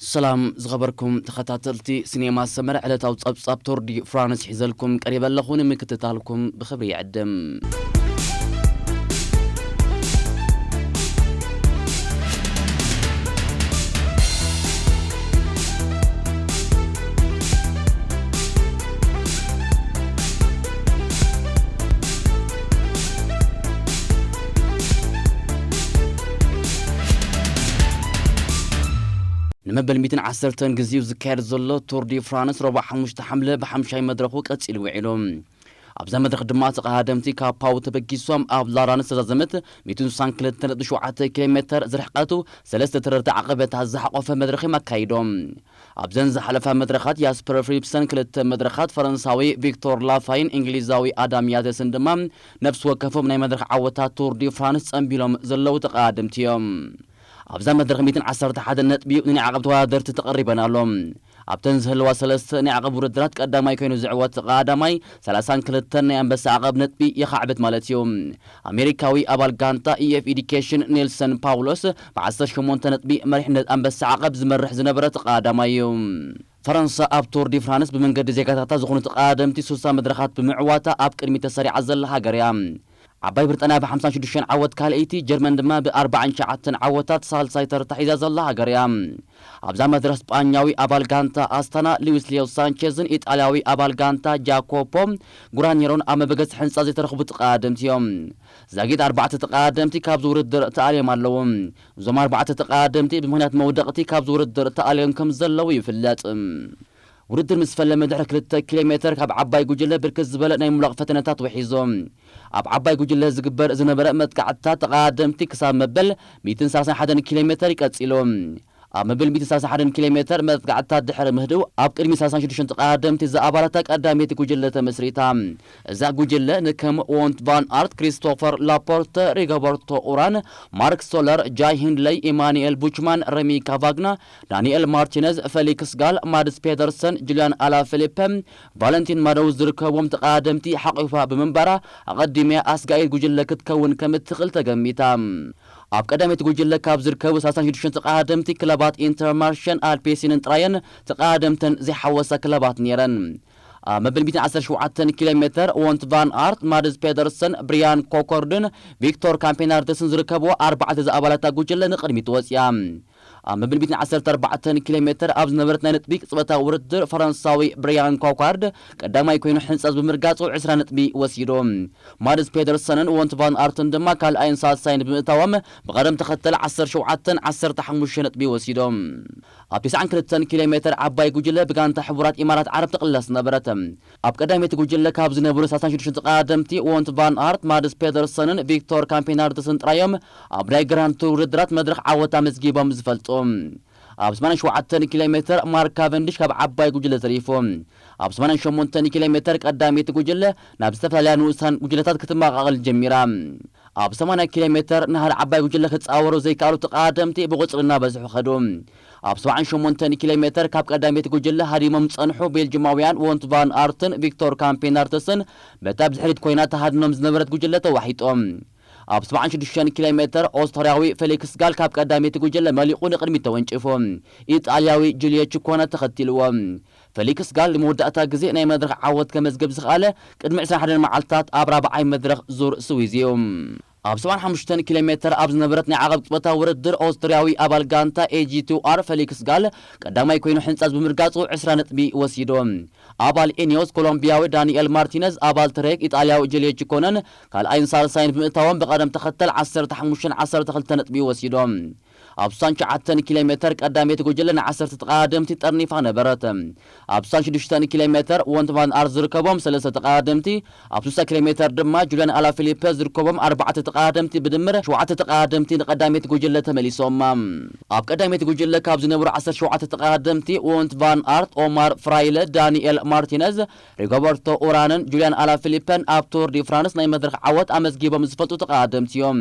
ሰላም ዝኸበርኩም ተኸታተልቲ ሲኔማ ሰመረ፣ ዕለታዊ ጸብጻብ ቱር ዲ ፍራንስ ሒዘልኩም ቀሪበ ኣለኹ። ንምክትታልኩም ብኽብሪ ይዕድም። ንመበል ሚእትን ዓሰርተን ግዜኡ ዝካየድ ዘሎ ቱር ዲ ፍራንስ ረቡዕ ሓሙሽተ ሓምለ ብሓምሻይ መድረኹ ቀጺሉ ውዒሉ። ኣብዛ መድረኽ ድማ ተቐዳደምቲ ካብ ፓው ተበጊሶም ኣብ ላራንስ ዝተዛዘመት ሚእትን ስሳን ክልተ ነጥቢ ሸውዓተ ኪሎ ሜተር ዝርሕቀቱ ሰለስተ ተረርቲ ዓቐበታት ዝሓቖፈ መድረኽ እዮም ኣካይዶም። ኣብዘን ዝሓለፋ መድረኻት ያስፐር ፍሪፕሰን ክልተ መድረኻት፣ ፈረንሳዊ ቪክቶር ላፋይን እንግሊዛዊ ኣዳም ያተስን ድማ ነፍሲ ወከፎም ናይ መድረኽ ዓወታት ቱር ዲ ፍራንስ ጸንቢሎም ዘለዉ ተቐዳደምቲ እዮም። ኣብዛ መድረኽ ሚእትን ዓሰርተ ሓደን ነጥቢ እዩ ንናይ ዓቐብ ተወዳደርቲ ተቐሪበን ኣሎ። ኣብተን ዝህልዋ ሰለስተ ናይ ዓቐብ ውድድራት ቀዳማይ ኮይኑ ዝዕወት ተቐዳዳማይ ሰላሳን ክልተን ናይ ኣንበሳ ዓቐብ ነጥቢ የኻዕብት ማለት እዩ። ኣሜሪካዊ ኣባል ጋንታ ኢኤፍ ኤዲኬሽን ኔልሰን ፓውሎስ ብዓሰርተ ሸሞንተ ነጥቢ መሪሕነት ኣንበሳ ዓቐብ ዝመርሕ ዝነበረ ተቐዳዳማይ እዩ። ፈረንሳ ኣብ ቱር ዲ ፍራንስ ብመንገዲ ዜጋታታ ዝኾኑ ተቐዳደምቲ ሱሳ መድረኻት ብምዕዋታ ኣብ ቅድሚት ተሰሪዓ ዘላ ሃገር እያ። ዓባይ ብሪጣንያ ብሓምሳን ሽዱሽተን ዓወት ካልኣይቲ፣ ጀርመን ድማ ብኣርባዓን ትሽዓተን ዓወታት ሳልሳይ ተርታ ሒዛ ዘላ ሃገር እያ። ኣብዛ መድረኽ ስጳኛዊ ኣባል ጋንታ ኣስታና ሉዊስ ሊዮ ሳንቼዝን ኢጣልያዊ ኣባል ጋንታ ጃኮፖ ግራኒየሮን ኣብ መበገሲ ሕንጻ ዘይተረኽቡ ተቐዳደምቲ እዮም። ዛጊት ኣርባዕተ ተቐዳደምቲ ካብዚ ውድድር ተኣልዮም ኣለዉ። እዞም ኣርባዕተ ተቐዳደምቲ ብምኽንያት መውደቕቲ ካብዚ ውድድር ተኣልዮም ከም ዘለዉ ይፍለጥ። ውድድር ምስ ፈለመ ድሕሪ ክልተ ኪሎ ሜተር ካብ ዓባይ ጉጅለ ብርክት ዝበለ ናይ ምውላቕ ፈተነታት ውሒዞም። ኣብ ዓባይ ጉጅለ ዝግበር ዝነበረ መጥቃዕትታት ተቐዳደምቲ ክሳብ መበል ሚእትን ሰላሳን ሓደን ኪሎ ሜተር ይቀጺሉ። ኣብ መበል ሚእትን ሰላሳን ሓደን ኪሎ ሜተር መጥቃዕትታት ድሕሪ ምህድኡ፣ ኣብ ቅድሚ ሰላሳን ሽዱሽተን ተቐዳደምቲ ዝኣባላታ ቀዳመይቲ ጉጅለ ተመስሪታ። እዛ ጉጅለ ንከም ዎንት ቫን ኣርት፣ ክሪስቶፈር ላፖርተ፣ ሪጎበርቶ ኡራን፣ ማርክ ሶለር፣ ጃይ ሂንድለይ፣ ኢማኑኤል ቡችማን፣ ረሚ ካቫግና፣ ዳንኤል ማርቲነዝ፣ ፌሊክስ ጋል፣ ማድስ ፔደርሰን፣ ጁልያን ኣላፊሊፐ፣ ቫለንቲን ማደው ዝርከብዎም ተቐዳደምቲ ሓቒፋ ብምንባራ፣ ኣቐዲሚያ ኣስጋኢት ጉጅለ ክትከውን ከም እትኽእል ተገሚታ። ኣብ ቀዳመይቲ ጉጅለ ካብ ዝርከቡ ሰላሳን ሽዱሽተን ተቐዳደምቲ ክለባት ኢንተርማርሸን ኣልፔሲንን ጥራየን ተቐዳደምተን ዘይሓወሳ ክለባት ነይረን። ኣብ መበል ሚእትን ዓሰርተ ሸውዓተን ኪሎ ሜተር ዎንት ቫን ኣርት፣ ማድስ ፔደርሰን፣ ብሪያን ኮኮርድን ቪክቶር ካምፔናርደስን ዝርከብዎ ኣርባዕተ ዝኣባላታ ጉጅለ ንቕድሚት ወፅያ። ኣብ መበል ሚእትን ዓሰርተ ኣርባዕተን ኪሎ ሜተር ኣብ ዝነበረት ናይ ነጥቢ ቅጽበታዊ ውድድር፣ ፈረንሳዊ ብሪያን ኮኳርድ ቀዳማይ ኮይኑ ሕንጸት ብምርጋጹ ዕስራ ነጥቢ ወሲዱ። ማድስ ፔደርሰንን ዎንት ቫን ኣርትን ድማ ካልኣይን ሳልሳይን ብምእታዎም ብቐደም ተኸተል ዓሰርተ ሸውዓተን ዓሰርተ ሓሙሽተ ነጥቢ ወሲዶም። ኣብ ተስዓን ክልተን ኪሎ ሜተር ዓባይ ጉጅለ ብጋንታ ሕቡራት ኢማራት ዓረብ ትቕለስ ነበረት። ኣብ ቀዳመይቲ ጉጅለ ካብ ዝነበሩ ሰላሳን ሽዱሽተን ተቐዳደምቲ ዎንት ቫን ኣርት፣ ማድስ ፔደርሰንን ቪክቶር ካምፔናርደስን ጥራዮም ኣብ ናይ ግራንድ ቱር ውድድራት መድረኽ ዓወት ኣመዝጊቦም ዝፈልጡ። ኣብ ሰማንያን ሸውዓተን ኪሎ ሜተር ማርክ ካቨንዲሽ ካብ ዓባይ ጉጅለ ተሪፉ። ኣብ ሰማንያን ሸሞንተን ኪሎ ሜተር ቀዳመይቲ ጉጅለ ናብ ዝተፈላለያ ንኡሳን ጉጅለታት ክትመቓቐል ጀሚራ። ኣብ ሰማንያ ኪሎ ሜተር ናህሪ ዓባይ ጉጅለ ክጻወሩ ዘይከኣሉ ተቐዳደምቲ ብቑጽሪ እናበዝሑ ኸዱ። ኣብ ሰብዓን ሸሞንተን ኪሎ ሜተር ካብ ቀዳመይቲ ጉጅለ ሃዲሞም ዝጸንሑ ቤልጅማውያን ዎንት ቫን ኣርትን ቪክቶር ካምፔናርተስን በታ ብድሕሪት ኮይና ተሃድኖም ዝነበረት ጉጅለ ተዋሒጦም። ኣብ ሰብዓን ሽዱሽተን ኪሎ ሜተር ኦስትርያዊ ፌሊክስ ጋል ካብ ቀዳመይቲ ጉጅለ መሊቑ ንቕድሚት ተወንጪፉ። ኢጣልያዊ ጁልዮ ቺኮነ ተኸቲልዎ። ፌሊክስ ጋል ንመወዳእታ ግዜ ናይ መድረኽ ዓወት ከመዝግብ ዝኸኣለ ቅድሚ ዕስራን ሓደን መዓልታት ኣብ ራብዓይ መድረኽ ዙር ስዊዝ እዩ። ኣብ ሰብዓን ሓሙሽተን ኪሎ ሜተር ኣብ ዝነበረት ናይ ዓቐብ ቅጽበታዊ ውድድር፣ ኦስትርያዊ ኣባል ጋንታ ኤ ጂ ቱ ኣር ፌሊክስ ጋል ቀዳማይ ኮይኑ ሕንጻጽ ብምርጋጹ ዕስራ ነጥቢ ወሲዱ። ኣባል ኢኒዮስ ኮሎምቢያዊ ዳንኤል ማርቲነዝ፣ ኣባል ትሬክ ኢጣልያዊ ጀልዮ ቺኮነን ካልኣይን ሳልሳይን ብምእታዎም ብቐደም ተኸተል ዓሰርተ ሓሙሽተን ዓሰርተ ክልተን ነጥቢ ወሲዶም። ኣብ ስሳን ትሽዓተን ኪሎ ሜተር ቀዳመይቲ ጉጅለ ንዓሰርተ ተቐዳደምቲ ጠርኒፋ ነበረት። ኣብ ስሳን ሽዱሽተን ኪሎ ሜተር ዎንት ቫን ኣርት ዝርከቦም ሰለስተ ተቐዳደምቲ፣ ኣብ ስሳ ኪሎ ሜተር ድማ ጁልያን ኣላፊሊፐ ዝርከቦም ኣርባዕተ ተቐዳደምቲ ብድምር ሸውዓተ ተቐዳደምቲ ንቀዳመይቲ ጉጅለ ተመሊሶማ። ኣብ ቀዳመይቲ ጉጅለ ካብ ዝነበሩ ዓሰርተ ሸውዓተ ተቐዳደምቲ ዎንት ቫን ኣርት፣ ኦማር ፍራይለ፣ ዳንኤል ማርቲነዝ፣ ሪጎበርቶ ኡራንን ጁልያን ኣላፊሊፐን ኣብ ቱር ዲ ፍራንስ ናይ መድረኽ ዓወት ኣመዝጊቦም ዝፈልጡ ተቐዳደምቲ እዮም።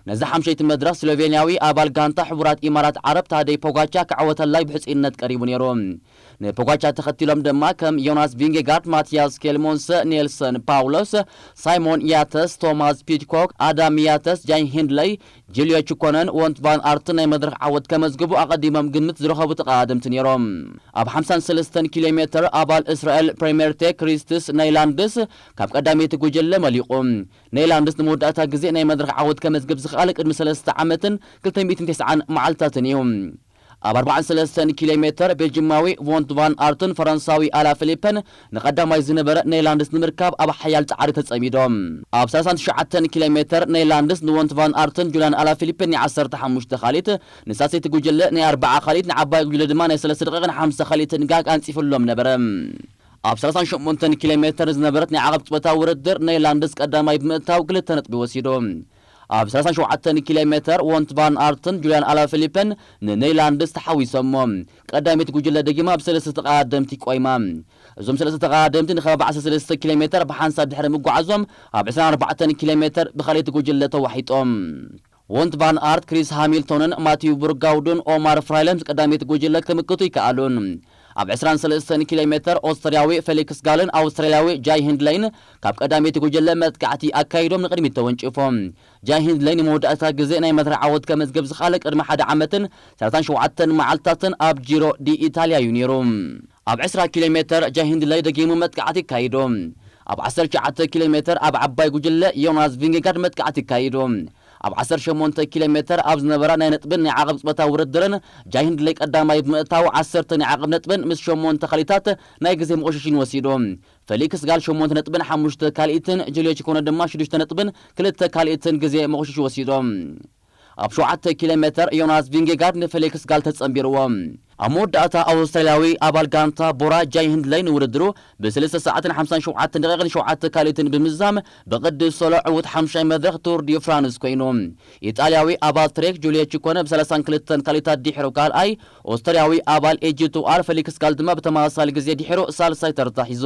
ነዚ ሓምሸይቲ መድረኽ ስሎቬንያዊ ኣባል ጋንታ ሕቡራት ኢማራት ዓረብ ታደይ ፖጋቻ ክዕወተላይ ብሕጹይነት ቀሪቡ ነይሩ። ንፖጋቻ ተኸቲሎም ድማ ከም ዮናስ ቪንጌጋርድ፣ ማቲያስ ኬልሞንሰ፣ ኔልሰን ፓውሎስ፣ ሳይሞን ያተስ፣ ቶማስ ፒድኮክ፣ ኣዳም ያተስ፣ ጃይ ሂንድለይ፣ ጁልዮ ቹኮነን፣ ወንት ቫን ኣርትን ናይ መድረኽ ዓወት ከመዝግቡ ኣቐዲሞም ግምት ዝረኸቡ ተቐዳደምቲ ነይሮም። ኣብ ሓምሳን ሰለስተን ኪሎ ሜተር ኣባል እስራኤል ፕሪምየር ቴክ ክሪስትስ ናይላንድስ ካብ ቀዳመይቲ ጉጅለ መሊቑ። ኔላንድስ ንመወዳእታ ግዜ ናይ መድረኽ ዓወት ከመዝግብ ዝኸኣለ ቅድሚ ሰለስተ ዓመትን ክልተ ሚእትን ተስዓን መዓልታትን እዩ። ኣብ ኣርባዓን ሰለስተን ኪሎ ሜተር ቤልጅማዊ ቮንት ቫን ኣርትን ፈረንሳዊ ኣላ ፊሊፐን ንቐዳማይ ዝነበረ ኔላንድስ ንምርካብ ኣብ ሓያል ጻዕሪ ተጸሚዶም። ኣብ ሰላሳን ትሽዓተን ኪሎ ሜተር ኔላንድስ ንቮንት ቫን ኣርትን ጁልያን ኣላ ፊሊፐን ናይ ዓሰርተ ሓሙሽተ ካሊት፣ ንሳሰይቲ ጉጅለ ናይ ኣርባዓ ካሊት፣ ንዓባይ ጉጅለ ድማ ናይ ሰለስተ ደቂቕን ሓምሳ ካሊትን ጋግ ኣንጺፍሎም ነበረ። ኣብ ሰላሳን ሸሞንተን ኪሎ ሜተር ዝነበረት ናይ ዓቐብ ጾታ ውድድር ኔላንድስ ቀዳማይ ብምእታው ክልተ ነጥቢ ወሲዱ። ኣብ ሰላሳን ሸውዓተን ኪሎ ሜተር ዎንት ቫን ኣርትን ጁልያን ኣላ ፊሊፐን ንኔላንድስ ተሓዊሶሞ። ቀዳመይቲ ጉጅለ ደጊማ ብሰለስተ ተቐዳደምቲ ቆይማ። እዞም ሰለስተ ተቐዳደምቲ ንከባቢ ዓሰርተ ሰለስተ ኪሎ ሜተር ብሓንሳብ ድሕሪ ምጓዓዞም ኣብ ዕስራን ኣርባዕተን ኪሎ ሜተር ብኻልኣይቲ ጉጅለ ተዋሒጦም። ዎንት ቫን ኣርት፣ ክሪስ ሃሚልቶንን ማቲው ብርጋውድን ኦማር ፍራይለን ምስ ቀዳመይቲ ጉጅለ ክምክቱ ይከኣሉን። ኣብ ዕስራን ሰለስተን ኪሎ ሜተር ኦስትርያዊ ፌሊክስ ጋልን ኣውስትራልያዊ ጃይ ሂንድለይን ካብ ቀዳመይቲ ጉጅለ መጥቃዕቲ ኣካይዶም ንቕድሚት ተወንጭፎም። ጃይ ሂንድለይ ንመወዳእታ ግዜ ናይ መድረኽ ዓወት ከመዝግብ ዝኸኣለ ቅድሚ ሓደ ዓመትን ሰላሳን ሸውዓተን መዓልታትን ኣብ ጂሮ ዲ ኢታልያ እዩ ነይሩ። ኣብ ዕስራ ኪሎ ሜተር ጃይ ሂንድለይ ደጊሙ መጥቃዕቲ ኣካይዱ። ኣብ ዓሰርተ ትሽዓተ ኪሎ ሜተር ኣብ ዓባይ ጉጅለ ዮናስ ቪንጌጋርድ መጥቃዕቲ ኣካይዱ። ኣብ ዓሰርተ ሸሞንተ ኪሎ ሜተር ኣብ ዝነበራ ናይ ነጥብን ናይ ዓቐብ ጾታ ውድድርን ጃይ ሂንድለይ ቀዳማይ ብምእታው ዓሰርተ ናይ ዓቐብ ነጥብን ምስ ሸሞንተ ካልኢታት ናይ ግዜ መቑሽሽን ወሲዱ። ፌሊክስ ጋል ሸሞንተ ነጥብን ሓሙሽተ ካልኢትን፣ ጁልዮ ቺኮነ ድማ ሽዱሽተ ነጥብን ክልተ ካልኢትን ግዜ መቑሽሽ ወሲዶም። ኣብ ሸውዓተ ኪሎ ሜተር ዮናስ ቪንጌጋርድ ንፌሊክስ ጋል ተጸንቢርዎ። ኣብ መወዳእታ ኣውስትራልያዊ ኣባል ጋንታ ቦራ ጃይ ሂንድለይ ንውድድሩ ብሰለስተ ሰዓትን ሓምሳን ሸውዓተን ደቂቕን ሸውዓተ ካልኢትን ብምዝዛም ብቕዲ ሶሎ ዕዉት ሓምሻይ መድረኽ ቱር ዲ ፍራንስ ኮይኑ። ኢጣልያዊ ኣባል ትሬክ ጁልዮ ቺኮነ ብሰላሳን ክልተን ካልኢታት ድሕሩ ካልኣይ፣ ኦስትርያዊ ኣባል ኤጂ ቱ ኣር ፌሊክስ ጋል ድማ ብተመሳሳሊ ግዜ ድሕሩ ሳልሳይ ተርታ ሒዙ።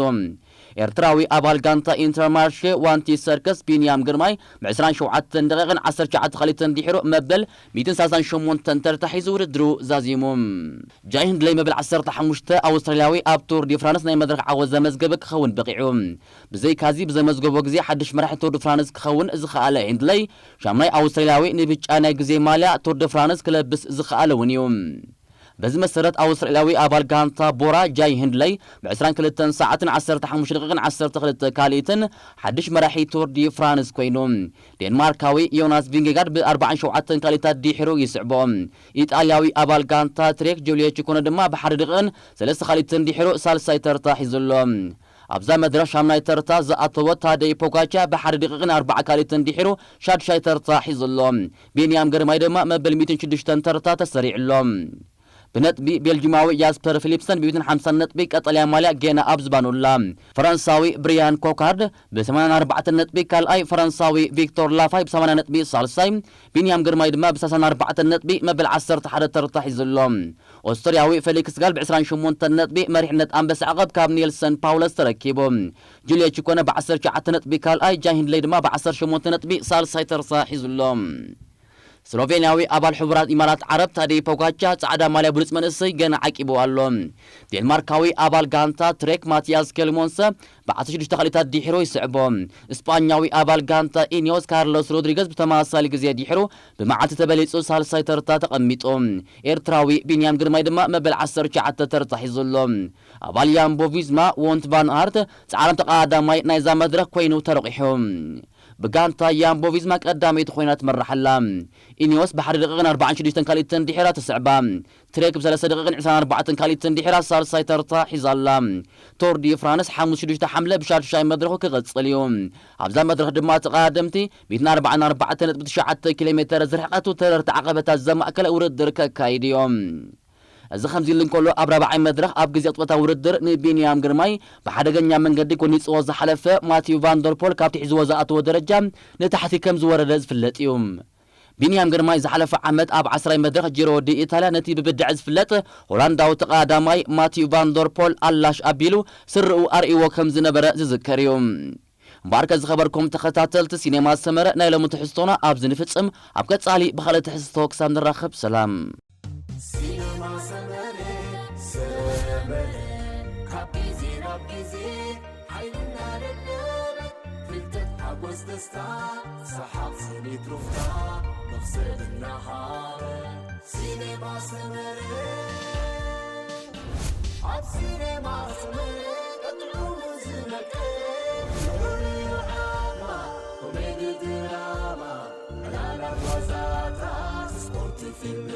ኤርትራዊ ኣባል ጋንታ ኢንተርማርሼ ዋንቲ ሰርከስ ቢንያም ግርማይ ብዕስራን ሸውዓተን ደቂቕን ዓሰርተ ትሽዓተ ካልኢትን ድሕሩ መበል ሚእትን ሰላሳን ሸሞንተን ተርታ ሒዙ ውድድሩ ዛዚሙ። ጃይ ሂንድለይ መበል ዓሰርተ ሓሙሽተ ኣውስትራልያዊ ኣብ ቱር ዲ ፍራንስ ናይ መድረኽ ዓወት ዘመዝገበ ክኸውን በቒዑ። ብዘይካዚ ብዘመዝገቦ ግዜ ሓድሽ መራሒ ቱር ዲ ፍራንስ ክኸውን ዝኸኣለ ሂንድለይ ሻምናይ ኣውስትራልያዊ ንብጫ ናይ ግዜ ማልያ ቱር ዲ ፍራንስ ክለብስ ዝኸኣለ እውን እዩ። በዚ መሰረት ኣውስትራልያዊ ኣባል ጋንታ ቦራ ጃይ ሂንድለይ ብ ዕስራን ክልተን ሰዓትን ዓሰርተ ሓሙሽተ ደቂቕን ዓሰርተ ክልተ ካልኢትን ሓድሽ መራሒ ቱር ዲ ፍራንስ ኮይኑ። ዴንማርካዊ ዮናስ ቪንጌጋርድ ብ ኣርባዓን ሸውዓተን ካልኢታት ድሒሩ ይስዕቦ። ኢጣልያዊ ኣባል ጋንታ ትሬክ ጁልዮ ቺኮነ ድማ ብሓደ ደቂቕን ሰለስተ ካልኢትን ድሒሩ ሳልሳይ ተርታ ሒዙ ኣሎ። ኣብዛ መድረኽ ሻምናይ ተርታ ዝኣተወ ታደይ ፖጋቻ ብሓደ ደቂቕን ኣርባዓ ካልኢትን ድሒሩ ሻድሻይ ተርታ ሒዙ ኣሎ። ቢንያም ግርማይ ድማ መበል ሚእትን ሽዱሽተን ተርታ ተሰሪዑ ኣሎ። ብነጥቢ ቤልጂማዊ ጃስፐር ፊሊፕሰን ብ ሚእትን ሓምሳን ነጥቢ ቀጠልያ ማልያ ጌና ኣብ ዝባኑ ኣላ። ፈረንሳዊ ብሪያን ኮካርድ ብ ሰማንያን ኣርባዕተን ነጥቢ ካልኣይ፣ ፈረንሳዊ ቪክቶር ላፋይ ብ ሰማንያ ነጥቢ ሳልሳይ፣ ቢንያም ግርማይ ድማ ብ ሰላሳን ኣርባዕተን ነጥቢ መበል ዓሰርተ ሓደ ተርታ ሒዙ ኣሎ። ኦስትርያዊ ፌሊክስ ጋል ብ ዕስራን ሸሞንተን ነጥቢ መሪሕነት ኣንበሳ ዓቐብ ካብ ኔልሰን ፓውለስ ተረኪቡ። ጁልዮ ቺኮነ ብ ዓሰርተ ትሽዓተ ነጥቢ ካልኣይ፣ ጃይ ሂንድለይ ድማ ብ ዓሰርተ ሸሞንተ ነጥቢ ሳልሳይ ተርታ ሒዙ ኣሎ። ስሎቬንያዊ ኣባል ሕቡራት ኢማራት ዓረብ ታደይ ፖጋቻ ጻዕዳ ማልያ ብሉጽ መንእሰይ ገና ዓቂቡ ኣሎ። ዴንማርካዊ ኣባል ጋንታ ትሬክ ማቲያስ ኬልሞንሰ ብ ዓሰርተ ሽዱሽተ ካልኢታት ድሒሩ ይስዕቦ። እስጳኛዊ ኣባል ጋንታ ኢኒዮስ ካርሎስ ሮድሪገዝ ብተመሳሳሊ ግዜ ድሒሩ ብመዓልቲ ተበሊጹ ሳልሳይ ተርታ ተቐሚጡ። ኤርትራዊ ቢንያም ግርማይ ድማ መበል ዓሰርተ ትሽዓተ ተርታ ሒዙ ኣሎ። ኣባል ያምቦ ቪዝማ ዎንት ቫን ኣርት ጻዕራም ተቐዳዳማይ ናይዛ መድረኽ ኮይኑ ተረቒሑ። ብጋንታ ያምቦ ቪዝማ ቀዳመይቲ ኮይና ትመርሕ ኣላ። ኢኒዮስ ብሓደ ደቂቕን ኣርባዓን ሽዱሽተን ካልኢትን ድሒራ ትስዕባ። ትሬክ ብሰለስተ ደቂቕን ዕስራን ኣርባዕተን ካልኢትን ድሒራ ሳልሳይ ተርታ ሒዛ ኣላ። ቶር ዲ ፍራንስ ሓሙስ ሽዱሽተ ሓምለ ብሻድሻይ መድረኹ ክቕጽል እዩ። ኣብዛ መድረኽ ድማ ተቐዳደምቲ ሚእትን ኣርባዓን ኣርባዕተን ነጥቢ ትሽዓተ ኪሎ ሜተር ዝርሕቀት ውትህደርቲ ዓቐበታት ዘማእከለ ውድድር ከካይዱ እዮም። እዚ ከምዚ ኢሉ እንከሎ፣ ኣብ ራብዓይ መድረኽ ኣብ ግዜ ጾታ ውድድር ንቢንያም ግርማይ ብሓደገኛ መንገዲ ጎኒጽዎ ዝሓለፈ ማቲው ቫንደርፖል ካብቲ ሒዝዎ ዝኣተዎ ደረጃ ንታሕቲ ከም ዝወረደ ዝፍለጥ እዩ። ቢንያም ግርማይ ዝሓለፈ ዓመት ኣብ ዓስራይ መድረኽ ጂሮ ዲ ኢታልያ ነቲ ብብድዐ ዝፍለጥ ሆላንዳዊ ተቐዳዳማይ ማቲው ቫንደርፖል ኣላሽ ኣቢሉ ስርኡ ኣርእይዎ ከም ዝነበረ ዝዝከር እዩ። እምበኣርከ ዝኸበርኩም ተኸታተልቲ ሲኔማ ሰመረ፣ ናይ ሎሚ ትሕዝቶና ኣብዚ ንፍጽም። ኣብ ቀጻሊ ብኻልእ ትሕዝቶ ክሳብ ንራኸብ ሰላም። ሲነማ ሰመረ ሰመረ ካብ ግዜ ናብ ግዜ ሓይልና ደደበ ፍልጠት ሓጎስ ደስታ ሰሓቕ ስኒት ሩፍታ መኽሰብ እናሃበ ሲኔማ ሰመረ ኣብ ሲኔማ ሰመረ ቀጥዑ ዝመቀ ሩዩ ዓማ ኮሜዲ ድራማ ዕላላት ዋዛታት ስፖርት ፊልም